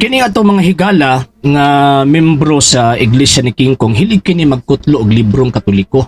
Kini nga mga higala nga membro sa Iglesia ni King Kong, hilig kini magkutlo og librong Katoliko.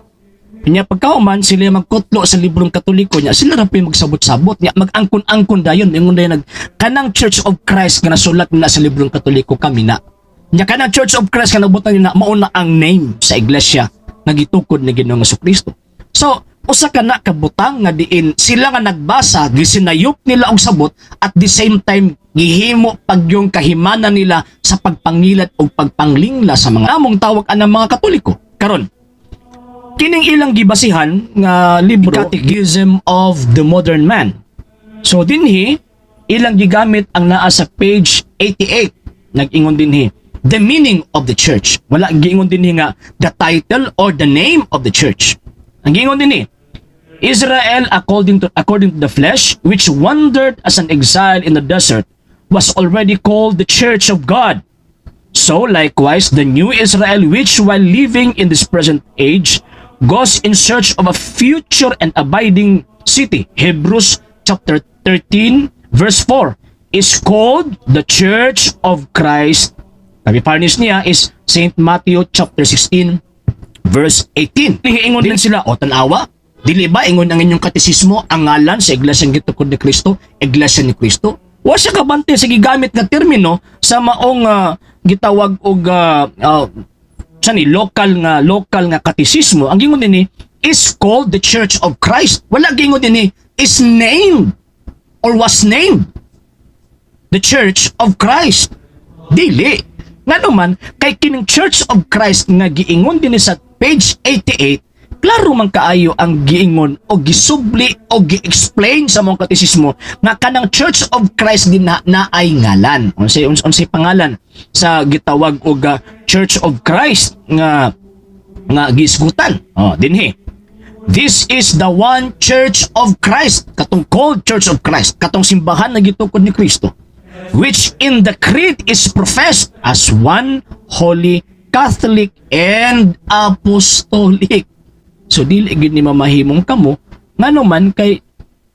Nya pagkahuman sila magkutlo sa librong Katoliko nya, sila ra pa magsabot-sabot nya, mag-angkon-angkon dayon, ingon dayon nag kanang Church of Christ nga nasulat nila sa librong Katoliko, kami na. Nya kanang Church of Christ nga nabutang nila, mao na ang name sa iglesia nga gitukod ni Ginoong Kristo. So, usa ka na kabutang nga diin sila nga nagbasa, gisinayop nila og sabot, at the same time gihimo pagyong kahimana nila sa pagpangilat o pagpanglingla sa mga among tawag anang mga Katoliko. Karon, kining ilang gibasihan nga libro, Catechism of the Modern Man. So dinhi ilang gigamit ang naa sa page 88. Nag-ingon dinhi, "The meaning of the church." Wala giingon dinhi nga the title or the name of the church. Ang giingon dinhi, "Israel according to the flesh, which wandered as an exile in the desert, was already called the church of God. So likewise, the new Israel, which while living in this present age goes in search of a future and abiding city," Hebrews chapter 13 verse 4, "is called the church of Christ." Kabi-parnis niya is Saint Matthew chapter 16 verse 18. Ingon din sila, "O tanawa, dili ba ingon ang inyong katesismo, ang ngalan sa iglesia ng gitukod ni Kristo, Iglesia ni Kristo?" Wa siya kabante sa gigamit nga termino sa maong gitawag og sa ni local nga katesismo. Ang gingon dinhi is called the Church of Christ. Wala gingon dinhi is named or was named the Church of Christ. Dili. Ngano man kay kining Church of Christ nga giingon dinhi sa page 88, klaro man kaayo ang giingon o gisubli o gi-explain sa mga katesismo nga kanang Church of Christ din na naay ngalan. Unsay pangalan sa gitawag og Church of Christ nga gisgutan? Oh, dinhi. "This is the one Church of Christ," katong called Church of Christ, katong simbahan na gitukod ni Kristo, "which in the creed is professed as one, holy, Catholic and Apostolic." So dili gid ni mamahimong kamo, ngano man kay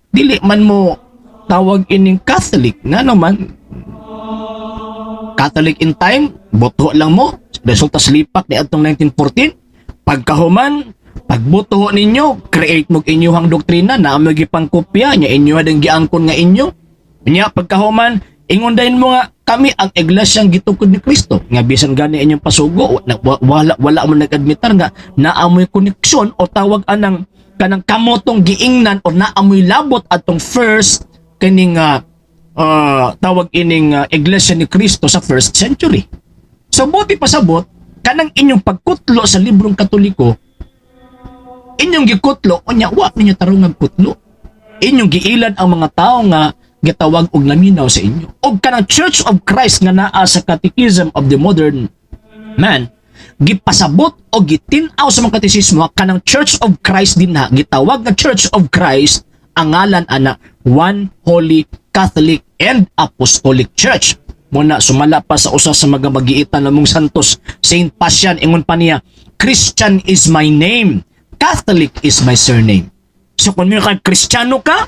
dili man mo tawag ining Catholic, ngano man Catholic in time, boto lang mo, resulta sa lipak ni atong 1914. Pagkahuman, pagboto ninyo, create mo inyuhang doktrina na mo gipangkopya nya, inyo dang giangkon nga inyo. Nya pagkahuman, ingon dayon mo nga kami ang iglesyang gitukod ni Kristo, nga bisan gani inyong pasugo, wala mo nag-admitar nga naamoy koneksyon o tawag anang kanang kamotong giingnan o naamoy labot atong first kining tawag ining Iglesia ni Kristo sa first century. So buot ipasabot, kanang inyong pagkutlo sa librong Katoliko, inyong gikutlo unya wa ninyo tarongag kutlo. Inyong giilad ang mga tao nga gitawag og naminaw sa inyo. Og kanang Church of Christ nga naa sa Catechism of the Modern Man, gipasabot o gitin-aw sa mga katesismo kanang Church of Christ din na gitawag nga Church of Christ, ang ngalan ana One Holy, Catholic and Apostolic Church. Muna sumala pa sa usa sa mga magiitan namong santos, Saint Pasian, ingon pa niya, "Christian is my name, Catholic is my surname." So kung mo kag Kristiyano ka,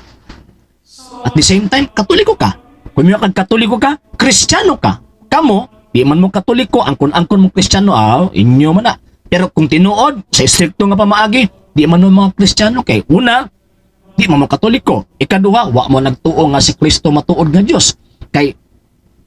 at the same time, Katoliko ka. Kung mo kag Katoliko ka, Kristiyano ka. Kamo, di man mo Katoliko, angkon-angkon mo Kristiyano, inyo man na. Pero kung tinuod, sa istrikto nga pamaagi, di man mo mga Kristiyano kay una, di man mo Katoliko. Ikaduha, wa mo nagtuo nga si Kristo matuod nga Dios. Kay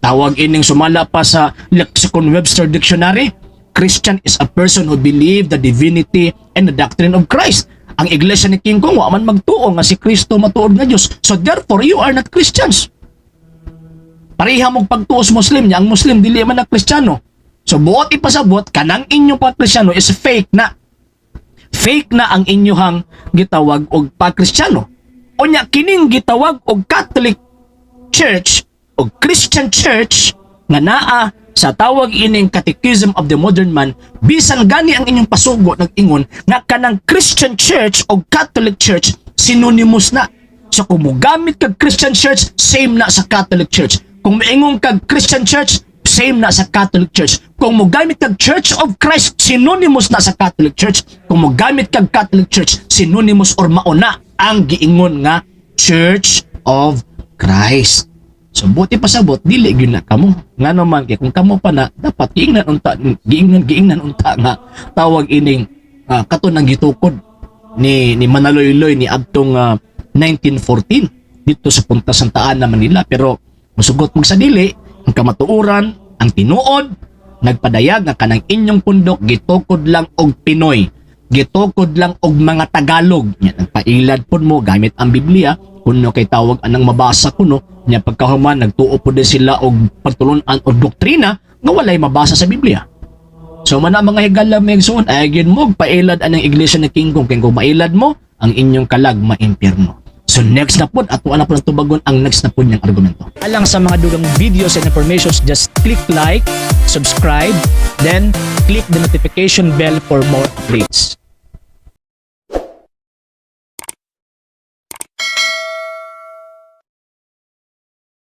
tawag ining sumala pa sa Lexicon Webster Dictionary, Christian is a person who believe the divinity and the doctrine of Christ. Ang Iglesia ni King Kong wa man magtuo nga si Kristo matuod nga Dios. So therefore, you are not Christians. Pareha mong pagtuo sa Muslim niya, ang Muslim dili man na Kristiyano. So buot ipasabot, kanang inyong pagkristiyano is fake na. Fake na ang inyuhang gitawag og pagkristiyano. Unya kining gitawag og Catholic Church o Christian Church nga naa sa tawag ining Catechism of the Modern Man, bisan gani ang inyong pasugo nag-ingon nga kanang Christian Church o Catholic Church synonymous na. So kung mogamit kag Christian Church, same na sa Catholic Church. Kung moingon kag Christian Church, same na sa Catholic Church. Kung mogamit kag Church of Christ, synonymous na sa Catholic Church. Kung mogamit kag Catholic Church, synonymous or mauna ang giingon nga Church of Christ. So buot ipasabot, dili gyud na kamo. Ngano man kay kung kamo pa na, dapat giingnan unta nga tawag ining kato nang gitukod ni Manaloyloy ni adtong 1914 dito sa Punta Santa Ana, Manila. Pero musugot mo sa dili, ang kamatuoran, ang tinuod, nagpadayag nga kanang inyong pundok gitukod lang og Pinoy, gitukod lang og mga Tagalog. Nya nagpailad pod mo gamit ang Biblia kuno, kay tawag anang mabasa kuno. Nya pagkahuman, nagtuo pod din sila og pagtulon-an og doktrina nga walay mabasa sa Biblia. So mana, mga higala, mga igsoon, ay gyud mo pailad anang Iglesia ni King Kong, kay kung mailad mo, ang inyong kalag maimpyerno. So next na pod, ato na pod ang tubagon ang next na pod niyang argumento. Alang sa mga dugang videos and informations, just click like, subscribe, then click the notification bell for more updates.